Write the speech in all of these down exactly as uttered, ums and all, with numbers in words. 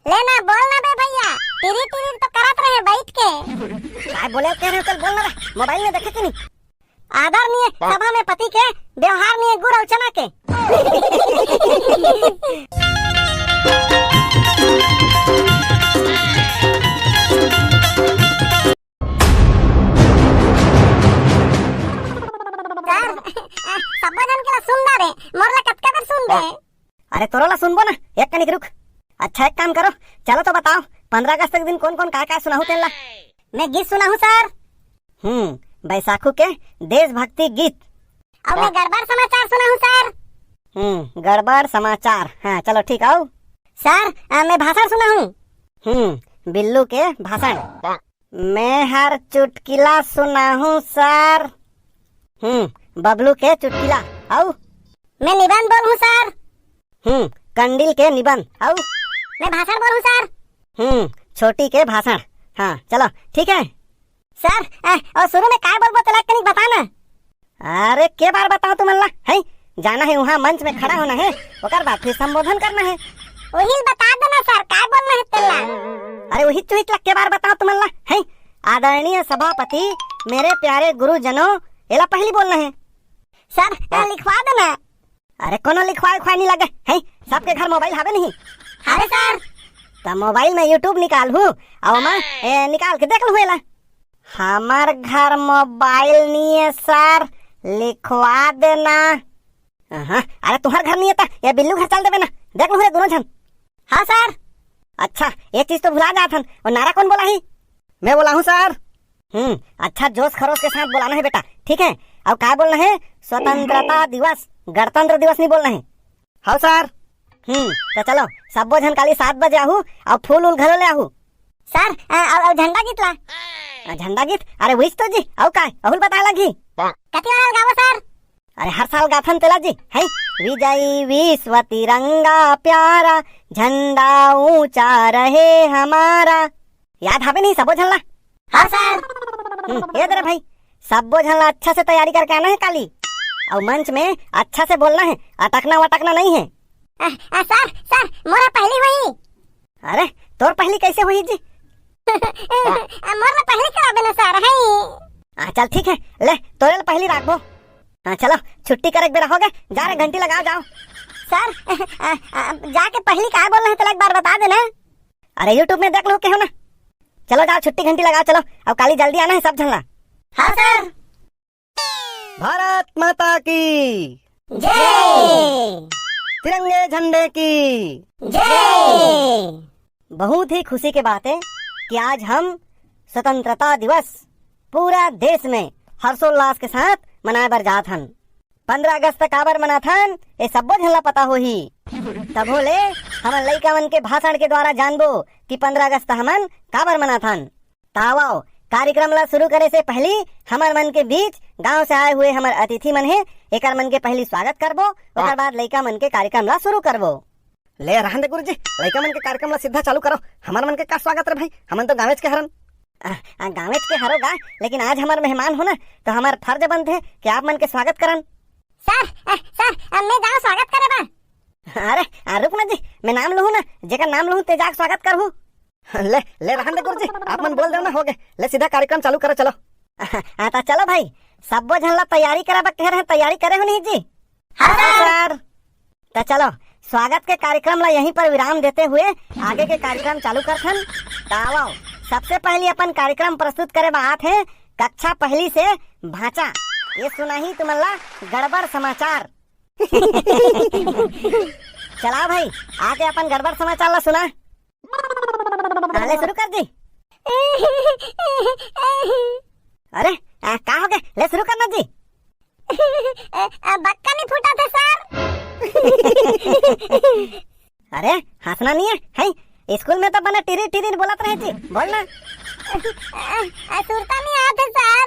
ले ना, बोल ना बे भैया, टिरी टिरी तो करत रहे बैठ के। काय बोले कह रहे हो, चल बोल ना बे, मोबाइल में देखे कि नहीं? आदरणीय सभा में पति के, व्यवहार में गुड़ और चना के। सर, सब्बो झन के ला सुन डारे, मोर ला कतका बेर सुन दे? अरे तोरो ला सुनबो ना, एक कनिक रुक। अच्छा एक काम करो, चलो तो बताओ, पंद्रह अगस्त के दिन कौन कौन का का सुनाहू तेन ला? मैं गीत सुनाहू सर। हम्म, बैसाखू के देशभक्ति गीत। और मैं गड़बड़ समाचार सुनाहू सर। हम्म, गड़बड़ समाचार। हाँ चलो ठीक, आओ। सर, अ, मैं भाषण सुनाहू। हम्म, बिल्लू के भाषण। मैं हर चुटकिला सुनाहूँ सर। हम्म, बबलू के चुटकिला। अउ? मैं निबंध बोलहूँ सर। हम्म, कंडिल के निबंध। अउ? मैं भाषण बोलहूँ सर। हम्म, छोटी के भाषण। हाँ, चलो, ठीक है। सर, अ, और शुरू में काय बोलबो, तेला कनिक बता ना। अरे, के बार बताओ तुमन ला, हैं? जाना है वहाँ मंच में खड़ा होना है, ओकर बाद फिर संबोधन करना है। वही बता देना सर, काय बोलना है तेला? अरे, वही चुहित ला के बार बताओ तुमन ला, हैं? आदरणीय सभापति, मेरे प्यारे गुरुजनों, एला पहली बोलना है। सर, हाँ। लिखवा देना। अरे, कोनो लिखवाए उखवाए नहीं लगे, हैं? सबके घर मोबाइल हवे नहीं? हवे सर। त मोबाइल में YouTube निकालहू, अउ ओमा, ए, निकाल के देख लहू एला। हमर घर मोबाइल नहीं है सर, लिखवा देना। हाँ, अरे तुहर घर नहीं है त ये बिल्लू घर चल देबे ना, देख लहू रे दोनों झन। हाँ सर। अच्छा, एक चीज तो भुला जात हन, वो नारा कौन बोला ही? मैं बोला हूँ सर। हम्म, अच्छा जोश खरोश के साथ बोलाना है बेटा, ठीक है? अउ का बोलना है? स्वतंत्रता दिवस, गणतंत्र दिवस नहीं बोलना है। हाँ सर। हम्म, तो चलो, सब्बो झन काली सात बजे आहू, अउ फूल उल घलो ले आहू। सर, अ, अउ, अउ झंडा गीत ला? अ, झंडा गीत? अरे वही तो जी, अउ काय? अहू ल बताए लगही। कति वाला गाबो सर? अरे हर साल गाथन तेला जी, हैं? विजयी विश्व तिरंगा प्यारा, झंडा ऊंचा रहे हमारा। याद हवे नहीं सबो झन ला? हाँ सर। हम्म, ये दे रे भाई, सब्बो झन ला अच्छा से तैयारी करके आना है काली, अउ मंच में अच्छा से बोलना है, अटकना वटकना नहीं है। अ, अ, सर, सर, मोर पहली होही। अरे, तोर पहली कैसे होही जी? अ, मोर ला पहली कराबे ना सर, हैं। आ, चल ठीक है, ले तोरे ला पहली राखबो। हाँ चलो, छुट्टी करे के बेरा होगे, जा रे घंटी लगाओ जाओ। सर, अ, अ, अ, जाके पहली का बोलना है तेला एक बार बता देना। अरे YouTube में देख लहू केहू ना। चलो जाओ छुट्टी घंटी लगाओ चलो, अउ काली जल्दी आना है सब झन ला। हाँ सर। भारत माता की जय। तिरंगे झंडे की जय। बहुत ही खुशी के बात है कि आज हम स्वतंत्रता दिवस पूरा देश में हर्षोल्लास के साथ मनाए बर जात हन। पंद्रह अगस्त काबर मनाथन, ये सब्बो झन ला पता होही। तभो ले हमन लइका मन के भाषण के द्वारा जानबो कि पंद्रह अगस्त हमन काबर मनाथन। त आवव, कार्यक्रम ला शुरू करे से पहली हमर मन के बीच गांव से आए हुए हमर अतिथि मन हे, एकर मन के पहली स्वागत करबो, ओकर बाद लइका मन के कार्यक्रम ला शुरू करबो। ले रहन दे गुरुजी, लइका मन के कार्यक्रम ला सीधा चालू करो। हमर मन के का स्वागत रे भाई, हमन तो गाँवेच के हरन। आ, आ, गाँवेच के हरो गा, लेकिन आज हमर मेहमान हो ना, तो हमर फर्ज बनथे कि आप मन के स्वागत करन। सर, अ, सर, अ, मैं जाओ स्वागत करे बा। अरे, आ, रुक ना जी, मैं नाम लूहूँ ना, जेकर नाम लूहूँ ते जाके स्वागत करहू। ले, ले रहन दे गुरुजी, आप मन बोल देव ना, होगे। ले सीधा कार्यक्रम चालू करो, चलो। हाँ, त चलो भाई, सब्बो झन ला तैयारी करे बर कहे रहे, तैयारी करे हो नहीं जी? हाँ, सर। त चलो, स्वागत के कार्यक्रम ला यहीं पर विराम देते हुए आगे के कार्यक्रम चालू करथन। त आवव, सबसे पहली अपन कार्यक्रम प्रस्तुत करे बर आत हे कक्षा पहली से भांचा। ये सुनाही तुमन ला गड़बड़ समाचार। चला भाई, आके अपन गड़बड़ समाचार ला सुना। हाँ, ले शुरू कर दी। अरे, आ, का हो गया? ले शुरू करना जी। अ, अ, बक्का नहीं फूटा था सर। अरे, हंसना नहीं है, हैं? स्कूल में तो बने टिरी टिरी बोलत रहे जी, बोल ना। अ, अ, सुरता नहीं आते सर।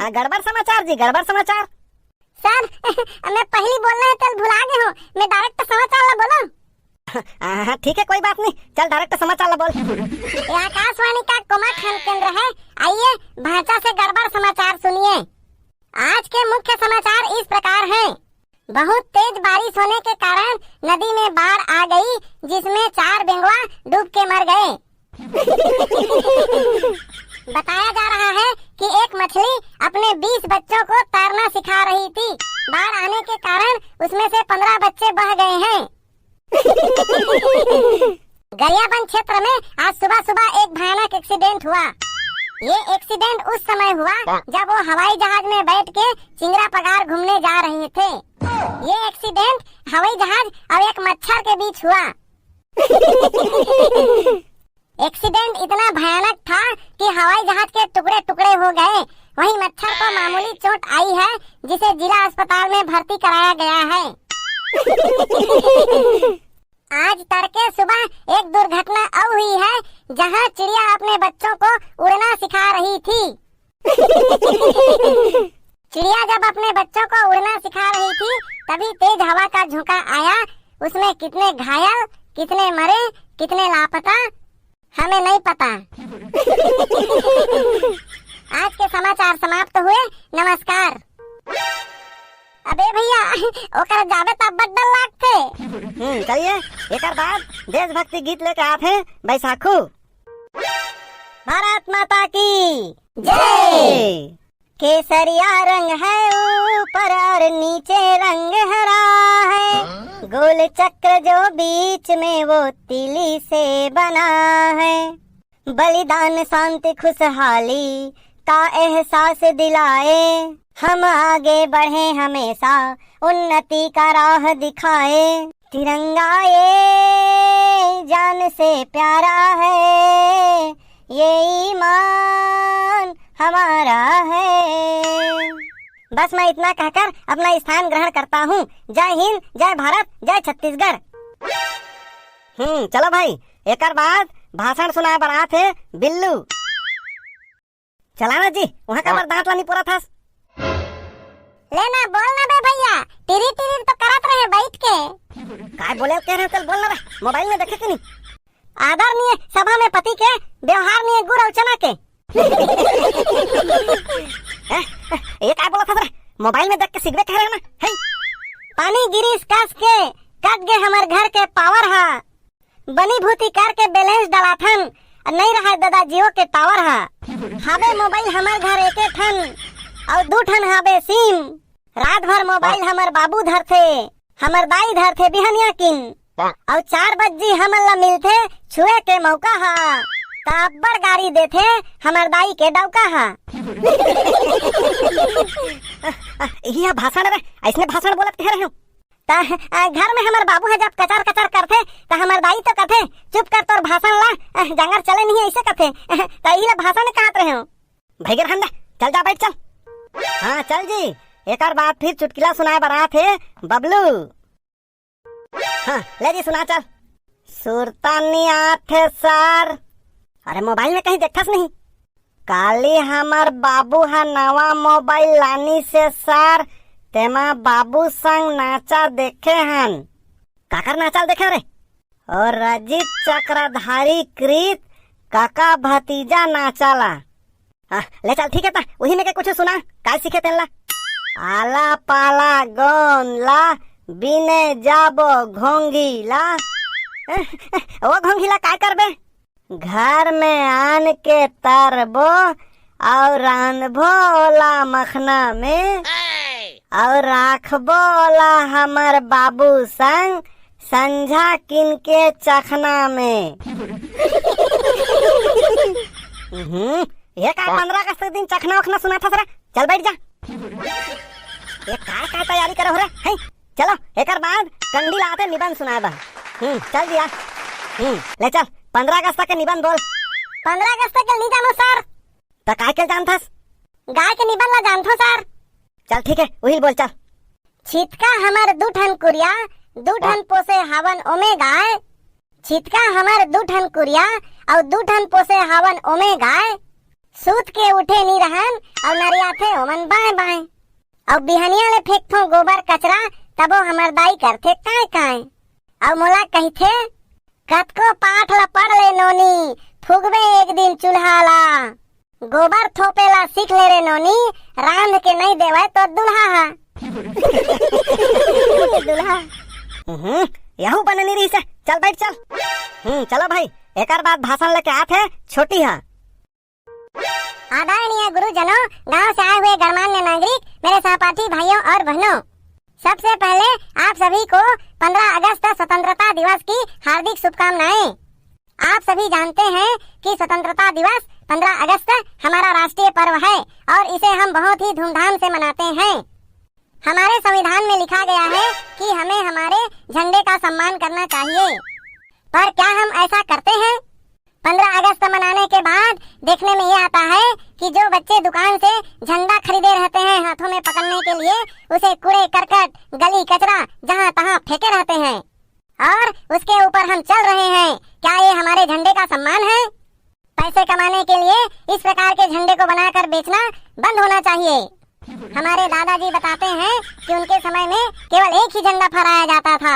आ, गड़बड़ समाचार जी, गड़बड़ समाचार। सर, मैं पहली बोलना है, तेला भुला गए हो। मैं direct समाचार ला बोलूं? हाँ, हाँ, ठीक है, कोई बात नहीं, चल direct समाचार ला बोल। ये आकाशवाणी का कोमाखान केंद्र है, आइए भांचा से गड़बड़ समाचार सुनिए। आज के मुख्य समाचार इस प्रकार हैं। बहुत तेज बारिश होने के कारण नदी में बाढ़ आ गई, जिसमें चार बेंगवा डूब के मर गए। बताया जा रहा है कि एक मछली अपने बीस बच्चों को तैरना सिखा रही थी। बाढ़ आने के कारण उसमें से पन्द्रह बच्चे बह गए हैं। गरियाबंद क्षेत्र में आज सुबह सुबह एक भयानक एक्सीडेंट हुआ। ये एक्सीडेंट उस समय हुआ, जब वो हवाई जहाज में बैठ के चिंगरा पगार घूमने जा रहे थे। ये एक्सीडेंट हवाई जहाज और एक मच्छर के बीच हुआ। एक्सीडेंट इतना भयानक था कि हवाई जहाज के टुकड़े टुकड़े हो गए। वहीं मच्छर को मामूली चोट आई है, जिसे जिला अस्पताल में भर्ती कराया गया है। आज तड़के सुबह एक दुर्घटना और हुई है, जहां चिड़िया अपने बच्चों को उड़ना सिखा रही थी। चिड़िया जब अपने बच्चों को उड़ना सिखा रही थी, तभी तेज हवा का झोंका आया। उसमें कितने घायल, कितने मरे, कितने लापता, हमें नहीं पता। आज के समाचार समाप्त हुए। नमस्कार। अबे भैया, ओकर जाबे त अब्बड़ डर लागथे। हम्म, चलिए, एकर बाद देशभक्ति गीत लेके आत हे बैसाखू। भारत माता की जय। केसरिया रंग है ऊपर और नीचे रंग हरा है, गोल चक्र जो बीच में वो तिली से बना है। बलिदान शांति खुशहाली का एहसास दिलाए, हम आगे बढ़े हमेशा उन्नति का राह दिखाए। तिरंगा ये जान से प्यारा है, ये ईमान हमारा है। बस मैं इतना कहकर अपना स्थान ग्रहण करता हूँ। जय हिंद, जय भारत, जय छत्तीसगढ़। हम्म, चलो भाई, एकर बाद भाषण सुनाए बर आत हे बिल्लू। चला ना जी, वहाँ का हाँ। बर दांत ला नहीं पोरत हस। ले ना, बोल ना बे भैया, टिरी टिरी तो करत रहे बैठ के। काय बोले कह रहे, चल बोल ना बे, मोबाइल में देखे कि नहीं? आदरणीय सभा में पति के, व्यवहार नहीं गुड़ और चना के। ए, ए, ये काय बोलत हस रे? मोबाइल में देख के सीखबे कह रहे ना? हे? पानी गिरिस कस के, कट गे हमर घर के पावर हा। बनी भूती करके बैलेंस डलाथन, नहीं रहा दादा जियो के टावर हा। हाबे मोबाइल हमर घर एके ठन, और दू ठन हाबे सिम। रात भर मोबाइल हमर बाबू धरथे, हमर दाई धरथे बिहनिया किन। अउ चार बज्जी हमन ला मिलथे छुए के मौका हा, त अब्बड़ गारी देथे हमर दाई के डौका हा। इही हा भाषण रे, अइसने भाषण बोलत कहे रहे हो। त, अ, घर में हमर बाबू हा जब कचर कचर करथे, त हमर दाई तो कथे, "चुप कर तोर भाषण ला, अ, जंगर चले नहीं अइसे कथे।" त इही ला भाषण कहत रहे हो। भई गे रहन दे, चल जा बैठ चल। हाँ चल जी, एकर बाद फिर चुटकिला सुनाए बर आत हे बबलू। हाँ, ले जी, सुना चल। सुरता नी आथे सर। अरे, मोबाइल में कहीं देखथस नहीं? काली हमर बाबू ह नवा मोबाइल लानिस हे सर, तेमा बाबू संग नाचा देखे हन। काकर नाचा ल देखे रे? और रजित चक्रधारी कृत काका भतीजा नाचा ला। हाँ, ले चल, ठीक है, त उही में के कुछ सुना, काय सीखे तेन ला? आला पाला गोंद ला, बिने जाबो घोंघी ला। ओ घोंघी ला काय करबे? घर में आन के तरबो, अउ रांधबो ओला मखना में, अउ राखबो ओला हमर बाबू संग संझा किन के चखना में। हम्म, ये का पंद्रह अगस्त के दिन चखना वखना सुनाथस रे? चल बैठ जा। ये काय काय तैयारी करे हो रे? हैं? चलो, एकर बाद कंगड़ी ला आते निबंध सुनाए बर। हम्म, चल दिया। हम्म, ले चल, पंद्रह अगस्त के निबंध बोल। पंद्रह अगस्त के नहीं जानो सर। त काय के जानथस? गाय के निबंध ला जानथो सर। चल ठीक है, उहिल बोल चल। छितका हमर दू ठन कुरिया, दू ठन पोसे हावन ओमे गाय। छितका हमर दू ठन कुरिया अउ दू ठन पोसे हावन ओमे गाय। सूत के उठे नी रहन अउ नरियाथे ओमन बाएं बाएं। अउ बिहनिया ले फेंकथों गोबर कचरा, तबो हमर दाई करथे काय काय। अउ मोला कहिथे, "कतको पाठ ल पढ़ ले नोनी, फूकबे एक दिन चूल्हा ला। गोबर थोपे ला सीख ले रे नोनी, रांध के नहीं देवय तोर दूल्हा हा।" दूल्हा। हम्म, यहू बने नहीं रही से। चल बैठ चल। हम्म, चलो भाई, एकर बाद भाषण लेके आत हे छोटी हा। आदरणीय गुरुजनों, गांव से आए हुए गणमान्य नागरिक, मेरे सहपाठी भाइयों और बहनों, सबसे पहले आप सभी को पन्द्रह अगस्त स्वतंत्रता दिवस की हार्दिक शुभकामनाएं। आप सभी जानते हैं कि स्वतंत्रता दिवस पन्द्रह अगस्त हमारा राष्ट्रीय पर्व है और इसे हम बहुत ही धूमधाम से मनाते हैं। हमारे संविधान में लिखा गया है कि हमें हमारे झंडे का सम्मान करना चाहिए, पर क्या हम ऐसा करते हैं? पन्द्रह अगस्त मनाने के बाद देखने में ये आता है कि जो बच्चे दुकान से झंडा खरीदे रहते हैं हाथों में पकड़ने के लिए, उसे कूड़े करकट, गली कचरा, जहाँ तहाँ फेंके रहते हैं और उसके ऊपर हम चल रहे हैं। क्या ये हमारे झंडे का सम्मान है? पैसे कमाने के लिए इस प्रकार के झंडे को बनाकर बेचना बंद होना चाहिए। हमारे दादाजी बताते हैं कि उनके समय में केवल एक ही झंडा फहराया जाता था।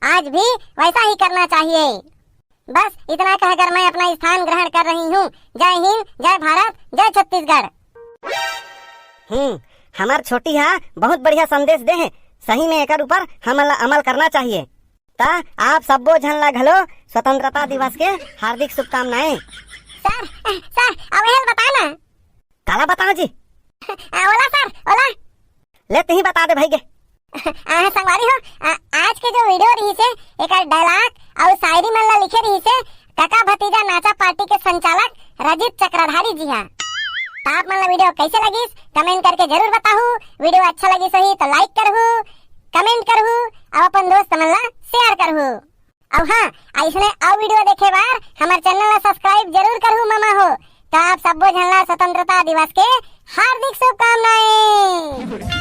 आज भी वैसा ही करना चाहिए। बस इतना कहकर मैं अपना स्थान ग्रहण कर रही हूँ। जय हिंद, जय भारत, जय छत्तीसगढ़। हम्म, हमार छोटी हा बहुत बढ़िया संदेश दे हे। सही में एकर ऊपर हमन ला अमल करना चाहिए। त आप सब्बो झन ला घलो स्वतंत्रता दिवस के हार्दिक शुभकामनाएं। सर, सर, अब एहल बता ना। काला बताओ जी? आ, ओला सर, ओला। ले तिही बता दे भाई के। आ, संगवारी हो, आ, आज के जो वीडियो रही से, एकर डायलॉग अउ शायरी मन ला लिखे रही से, काका भतीजा नाचा पार्टी के संचालक रजित चक्रधारी जी हा। त आप मन ला वीडियो कैसे लगिस, कमेंट करके जरूर बताहू। वीडियो अच्छा लगिस होही तो लाइक करहू, कमेंट करहू अउ अपन दोस्त मन ला शेयर करहू। अउ हाँ, अइसने अउ वीडियो देखे बर हमर चैनल ला सब्सक्राइब जरूर करहू ममा हो। त आप सब्बो झन ला स्वतंत्रता दिवस के हार्दिक शुभकामनाएं।